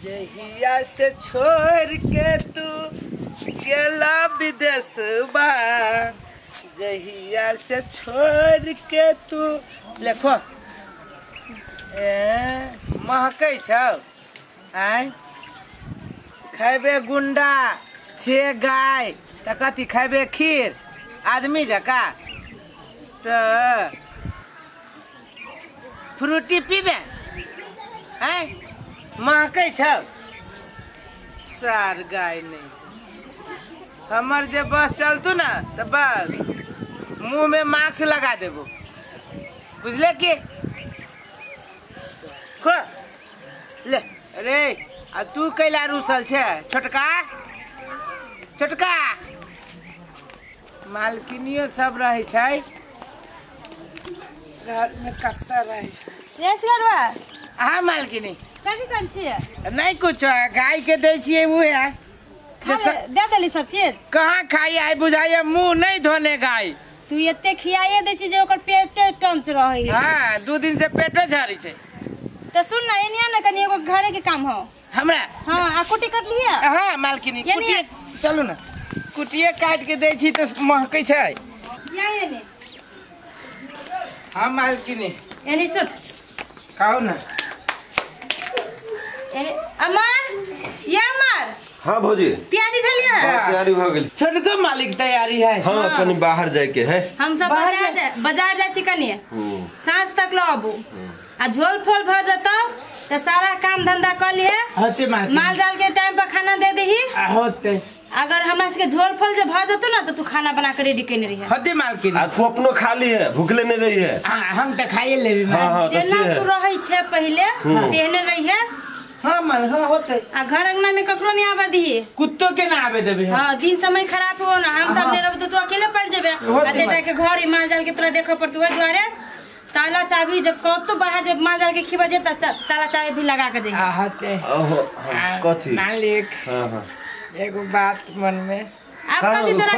जहिया से छोड़ के तू गेला विदेशबा, जहिया से छोड़ के तू देखो ए महकै छौ। आय खैबे गुंडा छे गाय त कथी खैबे खीर आदमी जका त फ्रूटी पीबे। आय महकै छौ सार गाय नहीं हमर जे बस चलतू ना त बस मुँह में मास्क लगा देबो, बुझले कि खो ले। अरे आ तू कैला रूसल छे छोटका छोटका? मालकिनियो सब रहे छै घर में, कत्ता रहे। हाँ मालकिनी कथी करै छियै? नहीं कुछ, गाय के दै छियै उहे दे देली सब चीज। कहाँ खाई आई बुझाइए मुँह नहीं धोने गाय। तू एते खियाए दै छी जे ओकर पेटे टंच रहै। हाँ 2 दिन से पेटो झरै छै। त सुन ना एनिया ना कनी एगो घरे के काम हो हमरा। हाँ आ कुटी काट लिया? हाँ मालकिनी कुटिए चलू ना, कुटिए काट के दै छी त महकै छै। या एने। हाँ मालकिनी एने सुन खाओ ना एने। अमर या अमर। हाँ भौजी तैयारी भेल? हाँ तैयारी भ गेल। छोटको मालिक तैयारी है? हाँ कनी बाहर जाय के है। हम सब बाजार जाय छी कनी साँझ तक ल आबू आ झोल फोल भ जतौ त सारा काम धंधा क लिहे। होते माल जाल के टाइम पर खाना दे देही। होते अगर हमरा सबके झोल फोल जे भ जतौ ना त तू खाना बना के रेडी केने रहिहे। होते मालकिन। आ तू अपनो खा ली है, भूखले नहीं रही है। हां हम त खाइए लेबी। हां जेना तू रहै छे पहिले तेहने रहिहे। हां माल हां होते। आ घर अंगना में ककरो नहीं आबे दीही, कुत्तो के ना आबे देबे। हां दिन समय खराब हो ना, हम सब नहीं रहबे त तू अकेले पड़ जेबे। आ बेटा के घर ही माल जाल के तोरा देखे पड़तौ, ओइ दुआरे ताला चाबी जब कतो बाहर जब माल जाल के खिबा जे त ताला चाबी भी लगा के जइहे। होते। कथी मालिक? हां हां एगो बात मन में। अब कथी तोरा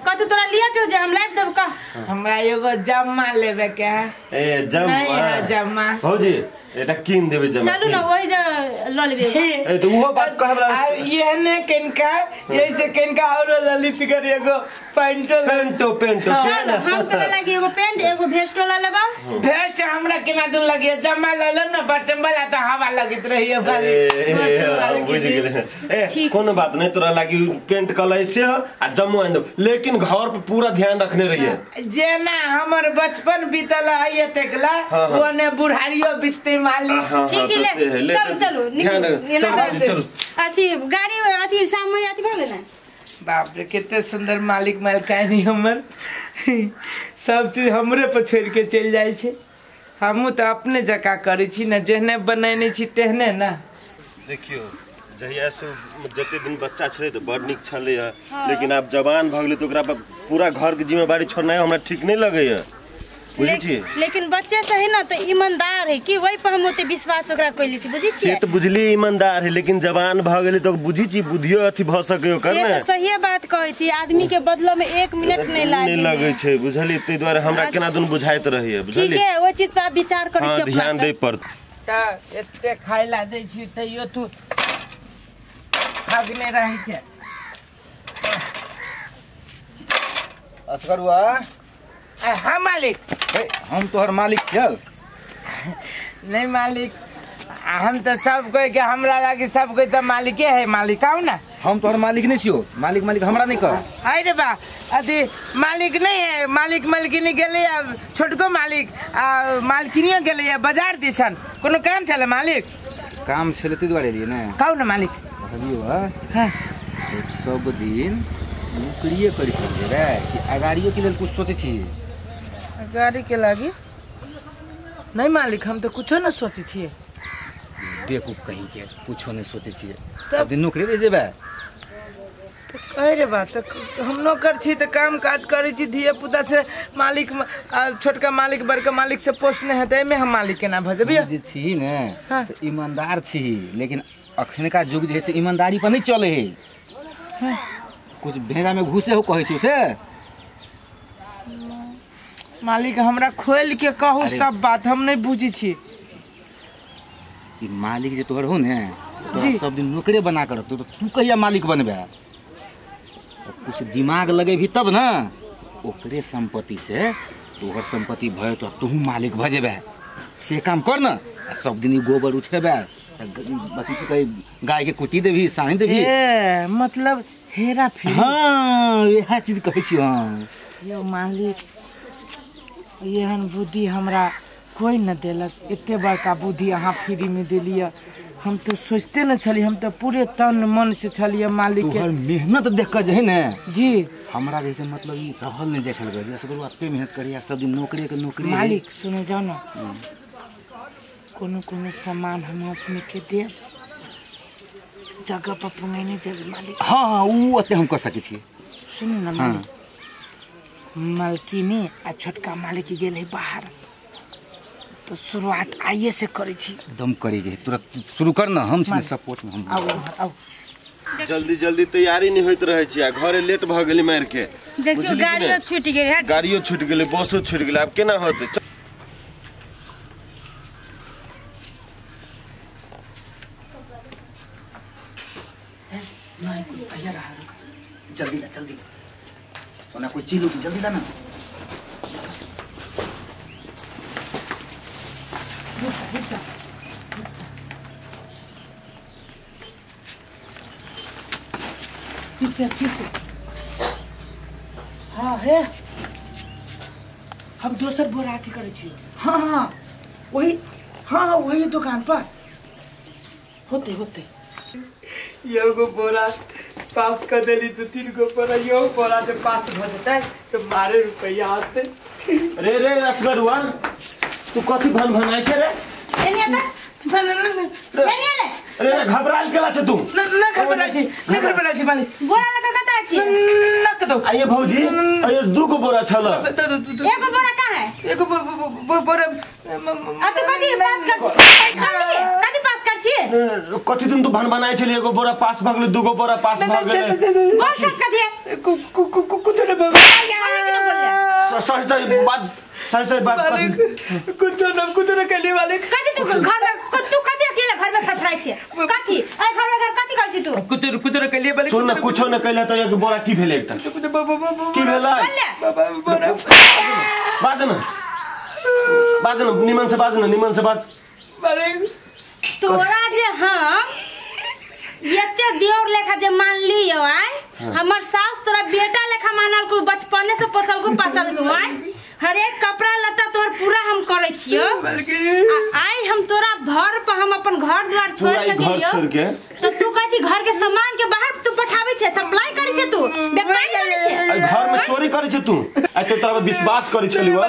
कथी तोरा लिया के जे हम लाइव देब कह? हमरा एगो जम्मा लेबे के है। ए जम्मा? नहीं जम्मा भौजी एटा कीन देबे जम्मा। चलू ना वही जे ल लेबे। ए त उहो बात कहब ये ने किनका ऐसे किनका और ललित कर एगो पेंटो पेंटो पेंटो से ना हम तोरा लागी एगो पेंट एगो भेस्टो ल लेबा। भेस्ट हमरा केना दून लगी जम्मा ल ले ना बटन वाला त हवा लगत रही है। बुझ गेले। ए कोनो बात नहीं, तोरा लागी पेंट कलर से आ जम्मू आन देब, लेकिन घर पे पूरा ध्यान रखने रहिए। जेना हमर बचपन बीतल है एतेकला ओने बुढ़ारियो बीतते मालिक। ठीक है ले चलू चलू चलू अथी गाड़ी अथी शाम में अथी भले ना। बाप रे कितने सुंदर मालिक मालकानी हमर, सब चीज हमरे पर छोड़ के चल जाय छै। हमहू त अपने जका करै छी ना, जेहने बनैने छी तेहने ना। देखियो जहिया से जते दिन बच्चा छलै त बड़ नीक छलै, लेकिन आब जवान भ गेलै त ओकरा पर पूरा घर के जिम्मेवारी छोड़नाइ हमरा ठीक नहीं लगैया, बुझै छी। लेकिन बच्चे से है ना त ईमानदार है कि वही पर हम ओते विश्वास ओकरा कइले छी, बुझै छी। से त बुझली ईमानदार है, लेकिन जवान भ गेलै त बुझी छी बुद्धियो अथी भ सकै ओकर ने। से त सही बात कहै छी, आदमी के बदला में 1 मिनट नहीं लागे नहीं लगै छै, बुझली। तै दुआरे हमरा केना दुन बुझाइत रहैया, बुझली। ठीक है ओइ चीज पर विचार करै छी, ध्यान दै पड़त। त एते खाइला दै छी तैयो तू भागने रहै छै। असगरुआ। हाँ मालिक। हम तोहर मालिक छियौ? नहीं मालिक, हम तो सब कोई के हमरा लागी सब कोई तो मालिके है। मालिक आओ ना। हम तोहर मालिक नहीं छियौ, मालिक मालिक हमरा नहीं कह। अरे बा अथी मालिक नहीं है, मालिक मालकिनी गेलै छोटको मालिक आ मालकिनियो गेलै बाजार दिसन। कोनो काम छलै मालिक? काम छलै तै दुआरे एलियै ने। कहू ना मालिक। कहलियौ हां सब दिन नौकरिए करी रे कि अगाड़ियो के लेल कुछ सोचै छी? गाड़ी के लागी नहीं मालिक, हम तो कुछो न सोचे छियै। देखू कहीं के कुछो नहीं सोचे छियै, सब दिन नौकरी रहि जेबै। अरे बा त हम नौकर छी त काम काज करै छी धिया पुता से मालिक छोटका मालिक बड़का मालिक से पोसने हेतै, एहिमे हम मालिक केना भऽ जेबै? जे छी ने से ईमानदार छी, लेकिन अखनका युग जे है से ईमानदारी पर नहीं चले है। कुछ भेड़ा में घुसे हो कहै छी से। मालिक हमरा खोल के कहू सब बात, हम नहीं बुझी छी। ई मालिक जे तोहर हो ने तोरा सब दिन नौकरे बना कर रखतो, तो तू कहिया मालिक बनबे? कुछ दिमाग लगे भी तब ना। ओकरे संपत्ति से तोहर संपत्ति भय तो तू मालिक भ जेबे। से काम कर ना, सब दिन गोबर उठेबे, कहीं गाय के कुटी देबी, सानी देबी। ए मतलब हेरा फेरी। हाँ यह चीज कहै छी। हाँ यो मालिक, एहन बुद्धि हमरा कोई न देलक। एते बड़का बुद्धि अहाँ फ्री में देलियै, हम तो सोचते न छलियै। हम तो पूरे तन मन से छलियै मालिक के। तोहर मेहनत देख के जे है ने जी, हमरा जैसे मतलब ई रहल नहीं जाइ छल। जैसे एते मेहनत करिया, सब दिन नौकरी के नौकरी। मालिक सुने जाओ ना, कोनो कोनो सामान हम अपने के देब, जगह पर पुंगेने जेबै मालिक। हाँ हाँ उ ओते हम कर सकै छी। सुनू ना मालिक, मालकिनी आ छोटका मालिक गेल है बाहर, तो शुरुआत आइए से करै छी। एकदम करी के तुरंत शुरू कर ना, हम छी सपोर्ट में। हम आउ आउ। जल्दी जल्दी तैयारी नहीं होइत रहै छी, आ घरे लेट भ गेली मार के। देखियो गाड़ियो छूट गेल है, गाड़ियो छूट गेलै, बसो छूट गेलै, आब केना होतै? नहीं कोई तैयार रहा, जल्दी ला जल्दी, ओना कोई चीज जल्दी ला ना। से हाँ हे, हम दोसर बोरा अथी करै छी। हाँ हाँ वही, हाँ हाँ वही दुकान पर होते होते। एगो बोरा पास कर देली, दू तीन गो बोरा, यो बोरा जे पास भ जेतै तो 12 रुपया आते। रे रे असगरुआ, तू कथी भन भनाइ छै रे? एने त एने अरे घबराल केला छै तू? न न घबराइ छी, न घबराइ छी मालिक। बोरा लग कत छी? न कतौ। आइए भौजी, आइए दू गो बोरा छल। एगो बोरा कहाँ है? एगो बोरा आ तू कथी पास कर छी? कथी पास कर छी? कथी दिन तू भन बनाइ छली? एगो बोरा पास भ गेलै, दू गो बोरा पास भ गेलै। बोल सच कथी है? कुछ न बोल। सही सही बात, सही सही बात। कुछ न कुछ न कहली मालिक। कथी तू घर में, तू कथी अकेले घर में फड़फड़ाइ छी? कथी ए घर में घर कथी कर छी तू? कुछ कुछ न कहली मालिक। सुन न, कुछो न कहले त एक बोरा की भेलै? एकटा की भेलै? बोरा बाज न, बाज न, निमन से बाज न, निमन से बाज। मालिक तोरा जे हम एते देवर लेखा जे मान लियो आय, हमर सास तोरा बेटा लेखा मानल को, बचपने से पोसल को पासल को आय, हर एक कपड़ा लत्ता तोहर पूरा हम करै छियो। आइ हम तोरा भर पर हम अपन घर द्वार छोड़ के गेलियो, तो तू कथी घर के सामान के बाहर तू पठाबै छे, सप्लाई करै छे, तू व्यापारी करै छे, घर में चोरी करै छे तू। आइ तो तोरा पर विश्वास करै छलियो।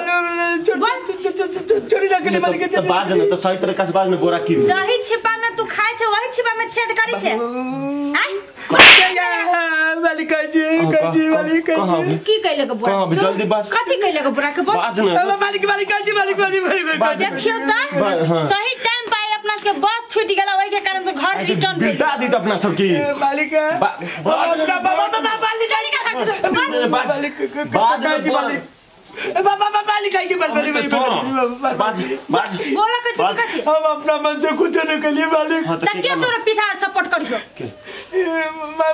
चोरी जा के मालिक त बाज न, त सही तरीका से बाज न। बोरा की जही छिपा में तू खाय छे वही छिपा में छेद करै छे। आइ मालिक जी जी मालिक जी की कहले के बोरा? जल्दी बाज, कथी कहले के बोरा के बोल? बाज न मालिक, मालिक जी, मालिक मालिक। देखियो त सही टाइम पर अपना के बस छूट गेला, ओई के कारण से घर रिटर्न भेल। बिता दी अपना सब की मालिक। बाज बाज बाज बाबा मालिक आई के बाल बाल बाज बाज बोला के कथी? हम अपना मन से कुछ न कलिए मालिक। त के तोरा पीछा सपोर्ट करियो?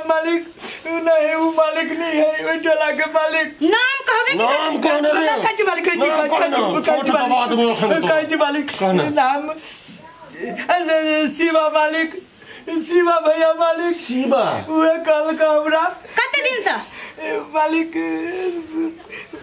मालिक नहीं, वो मालिक नहीं है, वो टोला के मालिक। नाम कहबे कि नाम कहने रे? काची मालिक जी, काची मालिक, काची मालिक नाम शिवा मालिक, शिवा भैया मालिक। शिवा उहे कल का हमरा कते दिन से मालिक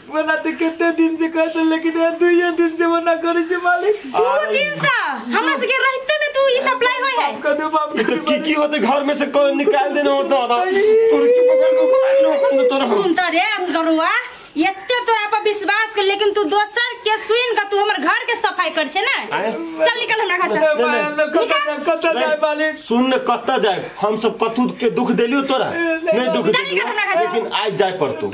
बना तो कितने दिन से कहते, लेकिन 2 दिन से मना करे छे मालिक। 2 दिन से हमरा से के रहते में तू ई सप्लाई होय है? कदो बाप की की होते घर में से कोई निकाल देना होता था, तोर के पकड़ के उखाड़ लो खन तोरा। सुन त रे असगरुआ, एते तोरा पर विश्वास कर, लेकिन तू दोसर के सुन के तू हमर घर के सफाई कर छे ना। चल निकल हमरा घर से। कत जाय मालिक? सुन न, कत जाय? हम सब कथू के दुख देलियो तोरा? नहीं दुख देलियो, लेकिन आज जाय पड़तो।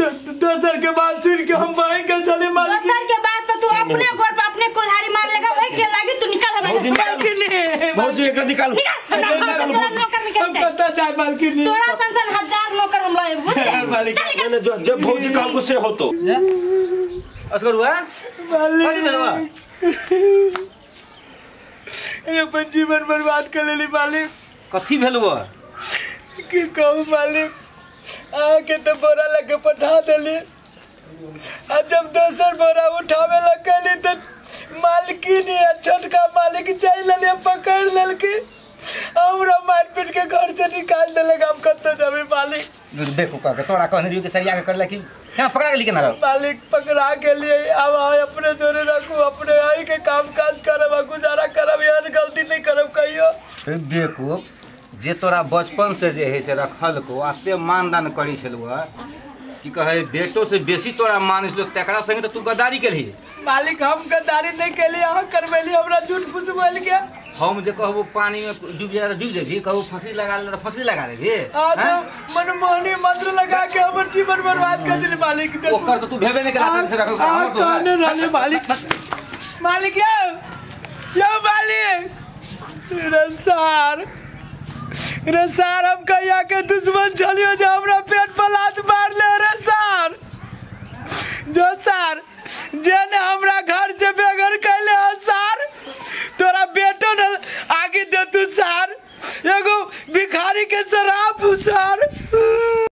दोसर के बात सुन के हम बह गेल चले मालिक। दोसर के बात पर तू अपने गोर पर अपने कुल्हाड़ी मार लेगा, ओई के लागी तू निकल हमरा घर से। भौजी एकरा निकाल, हम कत जाय मालिक? तोरा सन सन हजार नौकर हम लए बुझले। चल निकल। जब भौजी कहलको से होतो। असगरुआ मालिक अपन जीवन बर्बाद कर लेली मालिक। कथी भेलौ की कहू मालिक अहाँके तऽ बोरा लगे पठा देली आ जब दोसर बोरा उठावे लगली तऽ मालकिन या छोटका मालिक चलि लेलियै पकड़ लेलकै हमरा मारि पीट के घर से निकाल देलक। हम कतऽ जेबै मालिक? देखो कह के तोरा कहने रहियो कि सरिया के करला कि हां पकड़ा गेली केना रहो? मालिक पकड़ा गेलियै। आब अहाँ अपने जोरे रखू, अपने अही के काम काज करब आ गुजारा करब, एहन गलती नहीं करब कहियो। देखो जे तोरा बचपन से जे है से रखलको आते मानदान करी छलुआ कि कहे बेटो से बेसी तोरा मान छलो तकरा संगे तो तू गद्दारी केलही। मालिक हम गद्दारी नहीं केली, अहाँ करबेली हमरा झूठ फूस बोल के। हम जे कहबो पानी में डूब जा डूब जेबी, कहबो फांसी लगा ले त फांसी लगा लेबी। आ तो मनमोहनी मंत्र लगा के हमर जीवन बर्बाद कर देली मालिक। देखो ओकर तो तू भेबे नहीं केला से रखल हमर तो कहने रहले मालिक। मालिक यो मालिक रसार रसार हम कहिया के दुश्मन छलियो जे हमरा पेट